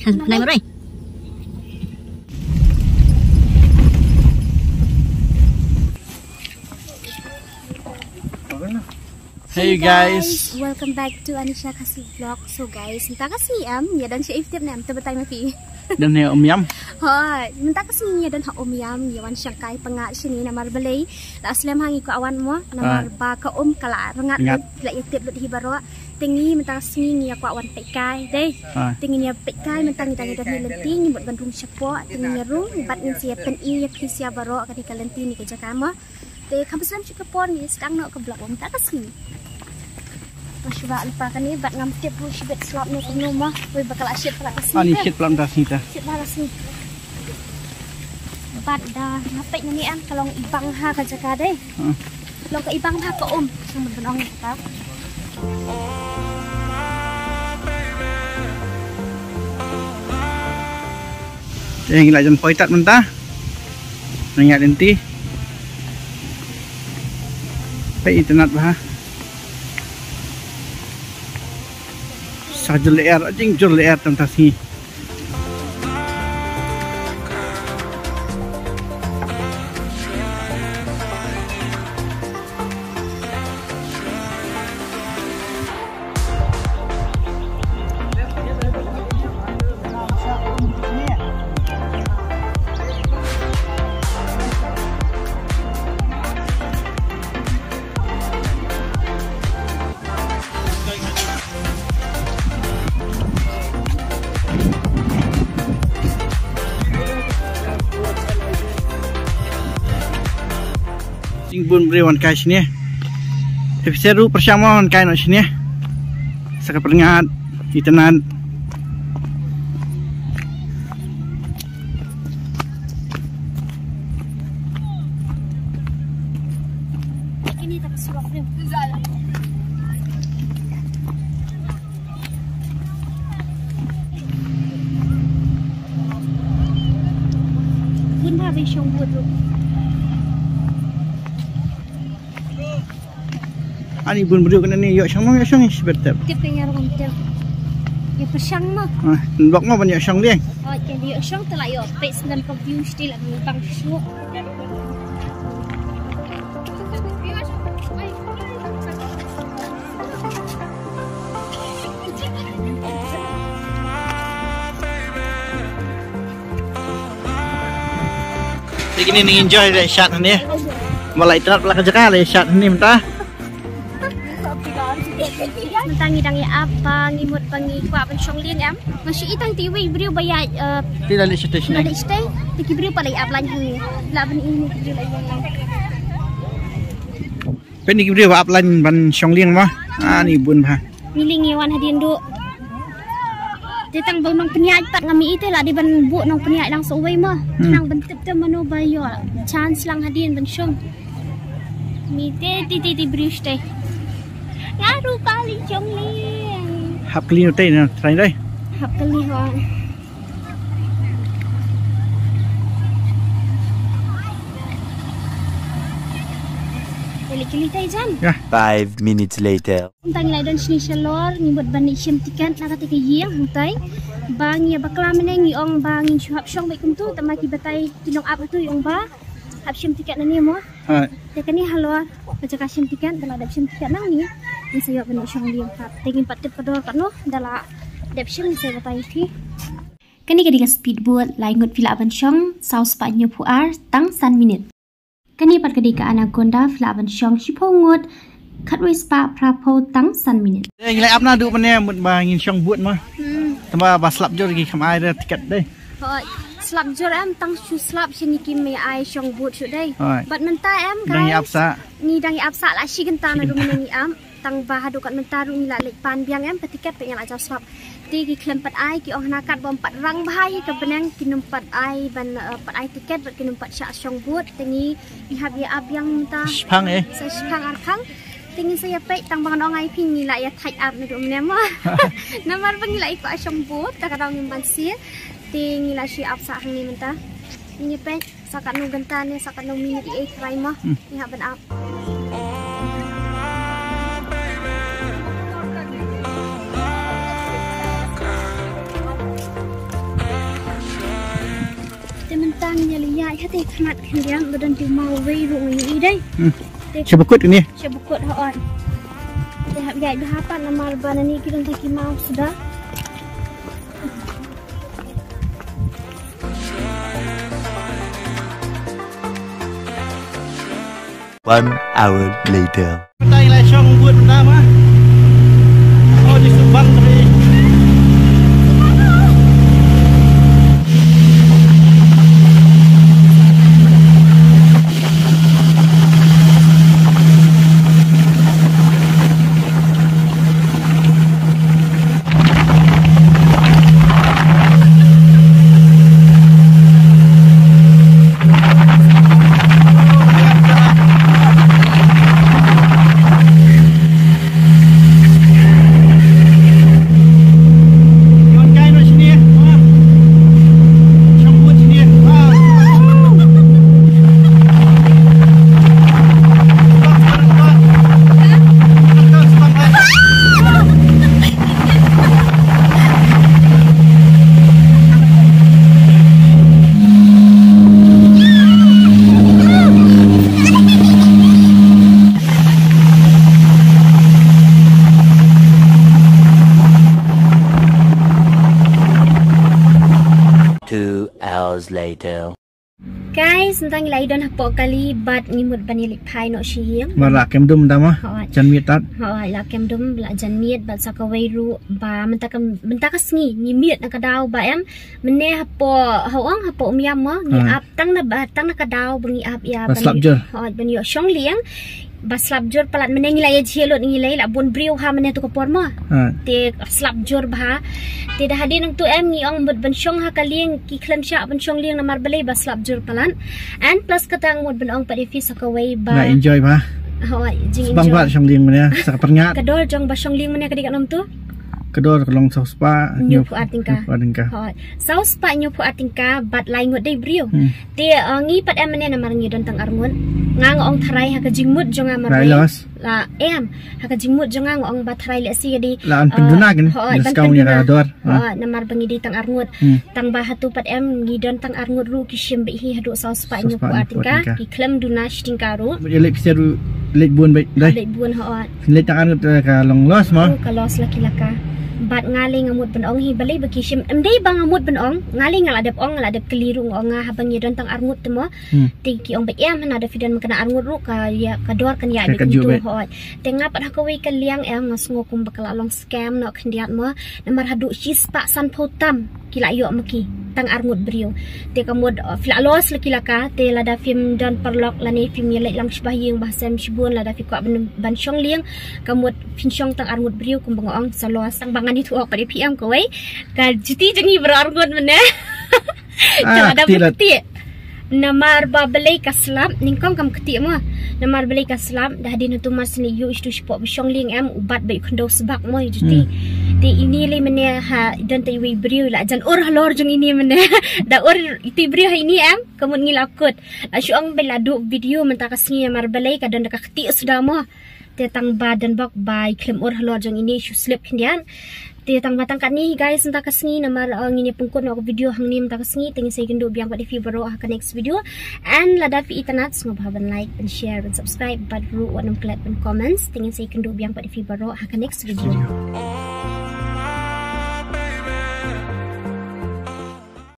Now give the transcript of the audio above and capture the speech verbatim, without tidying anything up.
Nai marai. Hey guys, welcome back to Anisha Khasi Vlog. So guys, mynta ka sngi em, ïa don sha ïa tip ne em, te batai ma phi. Don ha Umiam. Hooid, mynta ka sngi ïa don ha Umiam, ïa wan shangkai pyngngad shane namar balei. La slem ha ngi kwah wan mo, namar ba ka um ka la rngat. Ngat. La ïa tip lut hi baroh. Te ngi mynta ka sngi ngi ïa kwah wan peit kai, dei. Te ngin ïa peit kai, mynta ngi dang ïa don ha lynti, ngi mut ban rung shapoh, te ngin ïa rung, bad ngin sa ïa pyni ïa phi sha baroh kane ka lynti ne ka jaka mo. Te kham slem shuh ka por ngi sdang noh ka vlog mynta ka sngi. Ba shu ba lypa kane bad ngam tip ruh shibit slap ne kumno mo. Wei ba ka la shit palat ka sngi. Ani shit palat mynta ka sngi ta. Shit palat ka sngi. Bad da nga peit nani em ka long i bang ha ka jaka dei. Long ka i bang ha ka um. Shu mut ban ong ta. Te ngi la jan poi tad mynta. Nang ïa lynti. Peit itynnad bha. Sa jur lyer, jingjur lyer tam ta sngi. Jingbun briew wan kai shane. Te phi sa ruh pyrshang mo wan kai noh shane. Sa ka pyrngat, itynnad. Bun bha ban shong bud ruh. Ani bun briew kane ne ïoh shong mo, ïoh shong ïa shi bad tep. Tip ka ïa ruh tep. Ïa pyrshang mo. Ah, bok mo ban ïoh shong liang. Oh, kan ïoh shong te la ïoh. Peit snem ka view still la bang shuh. Te kine ngi enjoy leh shad hangne. Ba la itynnad palat ka jaka leh shad hangne mynta. Mynta ngi dang ïa ap ba ngi mut ba ngi kwah ban shong liang em. Nga shu i tang te iwei i briew ba ïa, eh, te la leit shatei shnong. La leit shatei. Te ki briew pat la ïa ap line hangne. La ban i hangne ki briew la ïa ap line. Peit ni ki briew ba ap line ban shong liang mo. Ani bun bha. Ngi liang ngi wan hadien duh. Te tang ba u nongpynïaid pat ngam i te la dei ban buh nongpynïaid lang sa uwei mo. Hmm. Tang ban tip te mano ba ïoh chance lang hadien ban shong. Ni te te te te briew shatei. Nga ruh kwah leit shong liang. Hap kylli noh te na trai dei. Hap kylli ho. Kylli kylli te jan. Five minutes later. Mynta ngi la don shane shalor, ngi mut ban leit shim tiket na kata ka ïing hangtai. Ba ngi ïa bakla mynne ngi ong ba ngin shu hap shong beit kumtu, tangba ki batai ki nong ap hangtu ong ba hap shim tiket nangne mo. Hai. Te kane halor ka jaka shim tiket, da la dep shim tiket nangne. Ngi sa ïoh ban leit shong liang pat. Te ngim pat tip ka dor katno, da la dep shim ngi sa batai phi. Kane ka dei ka speedboat, lai ngut phi lah ban shong, saw spah hynñiew phew ar tang san minit. Kane pat ka dei ka Anaconda, phi lah ban shong shiphew ngut, khatwei spah phraphew tang san minit. Te ngi la ap naduh mynne mut ba ngin shong boat mo. Hmm. Tangba ba slap jur ki kham ai da tiket dei. Hooid, slap jur em tang shu slap shini kim ai shong boat shuh dei. Hooid. Bad mynta em guys. Dang ïa ap sah. Ngi dang ïa ap sah la shi kynta naduh mynne ngi ap. Tang ba haduh kat mynta ruh ngi la leit pan biang em ka tiket peit ngi la jaw slap. Te ki khlem pat ai ki ong hana kat ba ym pat rang bha ïa ka bneng kin ym pat ai ban, eh, pat ai tiket bad kin ym pat shah shong boat te ngi hap ïa ap biang mynta. Shipang eh. Sa shipang arkhang. Te ngin sa ïa peit tang ba ngan ong ai phi ngi la ïa thait ap naduh mynne mo. Namar ba ngi la ïa kwah shong boat ta ka daw ngim ban sir. Te ngi la shu ap sah hangne mynta. Ngin ïa peit. Sa katno ganta ne, sa katno minit i ei trai mo. Hmm. Ngi hap ban ap. Te khmat khyndiat ba don te maw wei ruh ngi i dei. Hmm. Te sha ba kut ni. Sha ba kut hooid. Te hap ïaid bha pat namar ba nani ki don te ki maw suda. One hour later. Mynta ngi la shong bud mynta ma. Oh, di Subang tadi. Two hours later. Guys, mynta ngi la ïa don hapoh kali bad ngi mut ban ïa leit phai noh sha ïing. Ba la kem dum mynta ma. Hooid. Jan miet tad. Hooid, la kem dum, la jan miet bad sa kawei ruh ba mynta ka, mynta ka sngi ngi miet na ka daw ba em. Mynne hapoh, ha ong hapoh Umiam ma ngi ap tang na ba, tang na ka daw ba ngi ap ïa ba slap jur. Hooid, ban ïoh shong lieng. Ba slap jur palat mynne ngi la ïa jhieh lut ngi la ïa la bun briew ha mynne tu ka por ma. Te slap jur bha. Te da hadien nangtu em ngi ong mut ban shong ha ka lieng ki khlem shah ban shong lieng namar balei ba slap jur palat. And plus kata ngi mut ban ong pat ïa phi sa kawei ba. Nga enjoy bha. Hooid, jing enjoy. Sbang ba shong lieng mynne sa ka pyrngat. Ka dor jong ba shong lieng mynne ka dei katno tu? Ka dor ka long saw spah hynñiew phew ar tyngka. Hynñiew phew ar tyngka. Hooid. Saw spah hynñiew phew ar tyngka bad lai ngut dei briew. Hmm. Te, eh, ngi pat em mynne namar ngi don tang ar ngut. Nga nga ong tharai ha ka jingmut jong nga marwei. Lai los. La em. Ha ka jingmut jong nga nga ong ba tharai lehse ka dei. La an pynduna kin. Hooid, ban pynduna. Hooid, namar ba ngi dei tang ar ngut. Hmm. Tang ba hatu pat em ngi don tang ar ngut ruh ki shim beit hi haduh saw spah hynñiew phew ar tyngka. Ki khlem duna shi tyngka ruh. Mut ïa leit pisa ruh leit bun beit dei. Leit bun hooid. Leit tang ar ngut, eh, ka long loss ma. Oh, ka loss la ki la ka. Bad nga lei nga mut ban ong hi balei ba ki shim. Em dei ba nga mut ban ong. Nga lei nga la dep ong, nga la dep kylli ruh nga ong nga haba ngi don tang ar ngut te mo. Hmm. Te ki ong ba em hana da phi don ma kane ar ngut ruh ka ïa ka dor kan ïa dei kumtu hooid. Te nga pat ha kawei ka liang em nga sngew kumba ka la long scam noh khyndiat mo. Namar haduh shi spah san phew tam ki la ïoh ma ki tang ar ngut briew. Te ka mut, uh, phi la loss la ki la ka, te lada phim don paralok lane phim ïa leit lang shibha ïing bha sem shibun lada phi kwah ban, ban shong lieng, ka mut phin shong tang ar ngut briew kumba nga ong sa loss. Tang ba ngan ïathuh pat ïa phi em kawei. Ka juti jong ngi baroh ar ngut mynne. Ah, ka la dap kti. Namar ba balei ka slap, nyngkong kam kti mo. Namar balei ka slap, da hadien hato mar sne ïoh ïa u shitu shipoh ba shong lieng em, u bat ba ïoh khyndew sbak mo ïa juti. Hmm. Te ine lei mynne ha don te iwei briew la jan ur halor jong ine mynne. Da ur iti briew ha ine em, ka mut ngi la kut. La shu ong ba la duh video mynta ka sngi namar balei ka don da ka kti suda mo. Te tang ba don bok ba i khlem ur halor jong ine shu slip khyndiat. Te tang ba tang katne guys mynta ka sngi namar, uh, ngin ïa pynkut noh ka video hangne mynta ka sngi. Te ngin sa ïakynduh biang pat ïa phi baroh ha ka next video. And lada phi itynnad sngewbha ban like, ban share, ban subscribe, bad ruh wat nym klet ban comments. Te ngin sa ïakynduh biang pat ïa phi baroh ha ka next video.